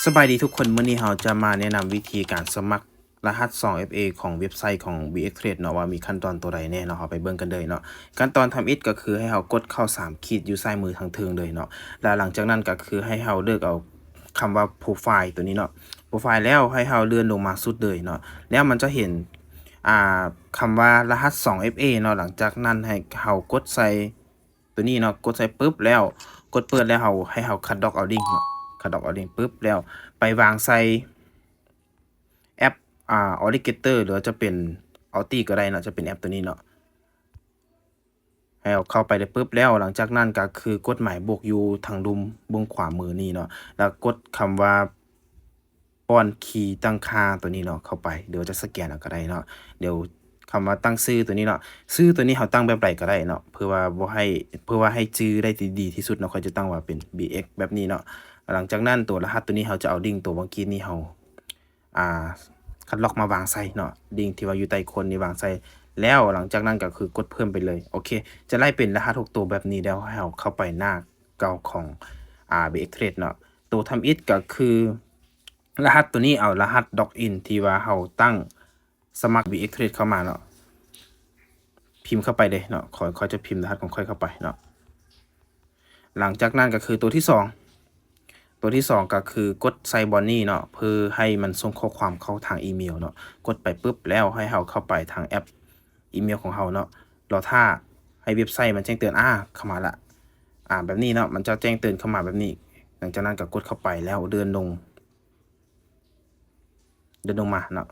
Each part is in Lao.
ສະບາຍດີທຸກຄົນ, ມື້ນີ້ເຮົາຈະມາແນະນຳວິທີການສະໝັກລະຫັດສອງເອັຟເອຂອງເວັບໄຊຂອງ ບີເອັກເທຣດເນາະ ວ່າມີຂັ້ນຕອນຕົວໃດແດ່ເນາະ. ເຮົາໄປເບິ່ງກັນເລີຍເນາະ. ຂັ້ນຕອນທຳອິດກໍຄືໃຫ້ເຮົາກົດເຂົ້າສາມຂີດຢູ່ຊ້າຍມືທາງເທິງເລີຍເນາະ. ແລ້ວຫຼັງຈາກນັ້ນກໍຄືໃຫ້ເຮົາເລືອກເອົາຄຳວ່າໂປຣໄຟລ໌ຕົວນີ້ເນາະ, ໂປຣໄຟລ໌ແລ້ວໃຫ້ເຮົາເລື່ອນລົງມາສຸດເລີຍເນາະ. ແລ້ວມັນຈະເຫັນ ອ່າ ຄຳວ່າລະຫັດສອງເອັຟເອເນາະ. ຫຼັງຈາກນັ້ນໃຫ້ເຮົາກົດໃສ່ ຕົວນີ້ເນາະ, ກົດໃສ່ປຶບແລ້ວ ກົດເປີດແລ້ວເຮົາ ໃຫ້ເຮົາຄັດລອກເອົາລິ້ງເນາະ, ຄັດລອກເອົາລິ້ງປຶບແລ້ວໄປວາງໃສ່ແອັບ ອ່າ Alligator ຫຼືວ່າຈະເປັນ Auth ກໍໄດ້ເນາະ, ຈະເປັນແອັບຕົວນີ້ເນາະ. ໃຫ້ເຮົາເຂົ້າໄປໄດ້ປຶບແລ້ວ ຫຼັງຈາກນັ້ນກໍຄືກົດໝາຍບວກຢູ່ທາງລຸ່ມເບື້ອງຂວາມືນີ້ເນາະ, ແລ້ວກົດຄຳວ່າ ປ້ອນຄີຕັ້ງຄ່າຕົວນີ້ເນາະ ເຂົ້າໄປ ຫຼືວ່າຈະສະແກນເອົາກໍໄດ້ເນາະ. ດຽວຄຳວ່າຕັ້ງຊື່ຕົວນີ້ເນາະ, ຊື່ຕົວນີ້ເຮົາຕັ້ງແບບໃດກໍໄດ້ເນາະ ເພື່ອວ່າບໍ່ໃຫ້ ເພື່ອວ່າໃຫ້ຈື່ໄດ້ທີ່ ດີທີ່ສຸດເນາະ. ຂ້ອຍຈະຕັ້ງວ່າເປັນ ບີເອັກ ແບບນີ້ເນາະ. ຫຼັງຈາກນັ້ນຕົວລະຫັດຕົວນີ້ເຮົາຈະເອົາລິ້ງຕົວເມື່ອກີ້ນີ້ເຮົາ ອ່າ ຄັດລອກມາວາງໃສ່ເນາະ, ລິ້ງທີ່ວ່າຢູ່ໃຕ້ໂຄນນີ້ວາງໃສ່ ແລ້ວຫຼັງຈາກນັ້ນກໍຄືກົດເພີ່ມໄປເລີຍ. ໂອເຄ ຈະໄດ້ເປັນລະຫັດຫົກຕົວແບບນີ້ແລ້ວ ໃຫ້ເຮົາເຂົ້າໄປໜ້າເກົ່າຂອງ ອ່າ ບີເອັກເທຣດເນາະ. ຕົວທຳອິດກໍຄື ລະຫັດຕົວນີ້ເອົາລະຫັດລັອກອິນທີ່ວ່າເຮົາຕັ້ງສະໝັກ ບີເອັກເທຣດ ເຂົ້າມາເນາະ, ພິມເຂົ້າໄປເລີຍເນາະ. ຂ້ອຍ ຂ້ອຍຈະພິມລະຫັດຂອງຂ້ອຍເຂົ້າໄປເນາະ. ຫຼັງຈາກນັ້ນກໍຄືຕົວທີສອງ ຕົວທີສອງກໍຄືກົດໃສ່ບ່ອນນີ້ເນາະ ເພື່ອໃຫ້ມັນສົ່ງຂໍ້ຄວາມເຂົ້າທາງອີເມວເນາະ. ກົດໄປປຶບແລ້ວໃຫ້ເຮົາເຂົ້າໄປທາງແອັບອີເມວຂອງເຮົາເນາະ, ລໍຖ້າໃຫ້ເວັບໄຊມັນແຈ້ງເຕືອນ. ອາ ເຂົ້າມາລະ ອາ ແບບນີ້ເນາະ, ມັນຈະແຈ້ງເຕືອນເຂົ້າມາແບບນີ້. ຫຼັງຈາກນັ້ນກໍກົດເຂົ້າໄປແລ້ວເລື່ອນລົງ ເລື່ອນລົງມາເນາະ,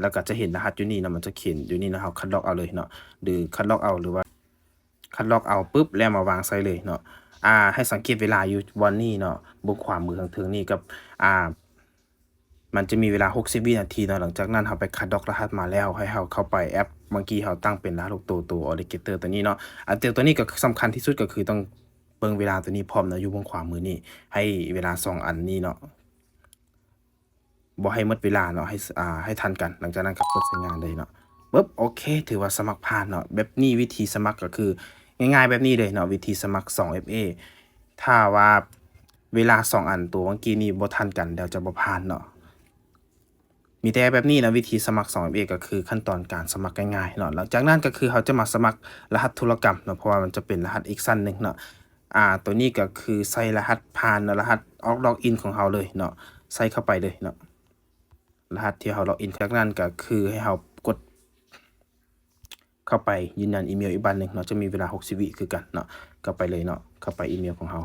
ແລ້ວກໍຈະເຫັນລະຫັດຢູ່ນີ້ເນາະ, ມັນຈະຂຽນຢູ່ນີ້ເນາະ. ເຮົາຄັດລອກເອົາເລີຍເນາະ ຫຼືຄັດລອກເອົາ ຫຼືວ່າຄັດລອກເອົາປຶບແລ້ວມາວາງໃສ່ເລີຍເນາະ. ອາ ໃຫ້ສັງເກດເວລາຢູ່ບ່ອນນີ້ເນາະ, ເບື້ອງຂວາມືທາງເທິງນີ້ກັບ ອາ ມັນຈະມີເວລາຫົກສິບວິນາທີເນາະ. ຫຼັງຈາກນັ້ນເຮົາໄປຄັດລອກລະຫັດມາແລ້ວ ໃຫ້ເຮົາເຂົ້າໄປແອັບ ເມື່ອກີ້ເຮົາຕັ້ງເປັນລະຫັດຫົກໂຕ ໂຕ Alligator ຕົວນີ້ເນາະ. ອັນ ຕົວນີ້ກໍສຳຄັນທີ່ສຸດກໍຄືຕ້ອງເບິ່ງເວລາຕົວນີ້ພ້ອມເນາະ, ຢູ່ເບື້ອງຂວາມືນີ້ ໃຫ້ເວລາສອງອັນນີ້ເນາະ ບໍ່ໃຫ້ໝົດເວລາເນາະ, ໃຫ້ ອ່າ ໃຫ້ທັນກັນ. ຫຼັງຈາກນັ້ນກໍກົດໃຊ້ງານເລີຍເນາະ. ປຶບ ໂອເຄ ຖືວ່າສະໝັກຜ່ານເນາະ. ແບບນີ້ວິທີສະໝັກກໍຄືງ່າຍໆແບບນີ້ເລີຍເນາະ, ວິທີສະໝັກສອງເອັຟເອ. ຖ້າວ່າເວລາສອງອັນຕົວເມື່ອກີ້ນີ້ບໍ່ທັນກັນ ແລ້ວຈະບໍ່ຜ່ານເນາະ. ມີແຕ່ແບບນີ້ນະ, ວິທີສະໝັກສອງເອັຟເອກໍຄືຂັ້ນຕອນການສະໝັກງ່າຍໆເນາະ. ຫຼັງຈາກນັ້ນກໍຄືເຮົາຈະມາສະໝັກລະຫັດທຸລະກຳເນາະ, ເພາະວ່າມັນຈະເປັນລະຫັດອີກຊັ້ນໜຶ່ງເນາະ. ອາ ຕົວນີ້ກໍຄືໃສ່ລະຫັດຜ່ານເນາະ, ລະຫັດອອກລັອກອິນຂອງເຮົາເລີຍເນາະ, ໃສ່ເຂົ້າໄປເລີຍເນາະ, ລະຫັດທີ່ເຮົາລັອກອິນ. ຈາກນັ້ນກໍຄືໃຫ້ເຮົາກົດເຂົ້າໄປຢືນຢັນອີເມວອີກບາດໜຶ່ງເນາະ, ຈະມີເວລາຫົກສິບວິຄືກັນເນາະ. ເຂົ້າໄປເລີຍເນາະ, ເຂົ້າໄປອີເມວຂອງເຮົາ,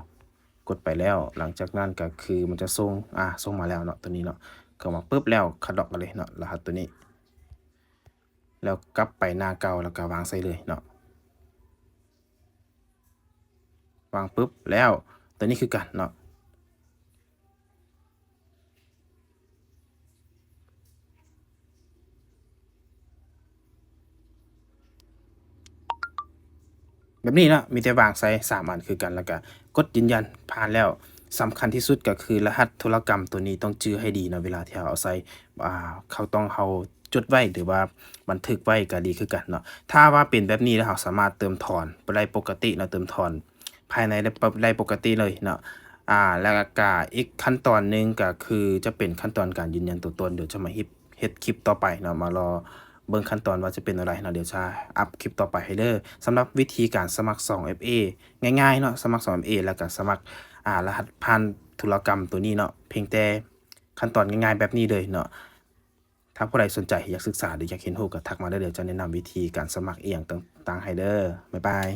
ກົດໄປແລ້ວ ຫຼັງຈາກນັ້ນກໍຄືມັນຈະສົ່ງ ອາ ສົ່ງມາແລ້ວເນາະ, ຕົວນີ້ເນາະ. ເຂົ້າມາປຶບແລ້ວຄັດລອກເອົາເລີຍເນາະ, ລະຫັດຕົວນີ້ ແລ້ວກັບໄປໜ້າເກົ່າ ແລ້ວກໍວາງໃສ່ເລີຍເນາະ. ວາງປຶບແລ້ວ ຕົວນີ້ຄືກັນເນາະ, ແບບນີ້ເນາະ, ມີແຕ່ວາງໃສ່ສາມອັນຄືກັນ ແລ້ວກໍກົດຢືນຢັນ ຜ່ານແລ້ວ. ສຳຄັນທີ່ສຸດກໍຄືລະຫັດທຸລະກຳຕົວນີ້ຕ້ອງຈື່ໃຫ້ດີເນາະ, ເວລາທີ່ເຮົາເອົາໃສ່ ອ່າ ເຮົາຕ້ອງ ເຮົາ ຈົດໄວ້ ຫຼືວ່າບັນທຶກໄວ້ກໍດີຄືກັນເນາະ. ຖ້າວ່າເປັນແບບນີ້ແລ້ວ ເຮົາສາມາດເຕີມຖອນໄດ້ປົກກະຕິເນາະ, ເຕີມຖອນພາຍໃນໄດ້ ໄດ້ປົກກະຕິເລີຍເນາະ. ອາ ແລ້ວກະອີກຂັ້ນຕອນໜຶ່ງກໍຄືຈະເປັນຂັ້ນຕອນການຢືນຢັນຕົວຕົນ. ດຽວຈະມາເຮັດ ເຮັດຄລິບຕໍ່ໄປເນາະ, ມາລໍເບິ່ງຂັ້ນຕອນວ່າຈະເປັນແນວໃດເນາະ. ດຽວຈະອັບຄລິບຕໍ່ໄປໃຫ້ເດີ. ສຳລັບວິທີການສະໝັກສອງເອັຟເອ ງ່າຍໆເນາະ, ສະໝັກສອງເອັຟເອ ແລ້ວກະສະໝັກ ອາ ລະຫັດຜ່ານທຸລະກຳຕົວນີ້ເນາະ, ພຽງແຕ່ຂັ້ນຕອນງ່າຍໆແບບນີ້ເລີຍເນາະ. ຖ້າຜູ້ໃດສົນໃຈ ຢາກສຶກສາ ຫຼື ຢາກຮຽນຮູ້ ກໍທັກມາເດີ, ດຽວຈະແນະນຳວິທີການສະໝັກອີ່ຫຍັງຕ່າງໆໃຫ້ເດີ. ບາຍບາຍ.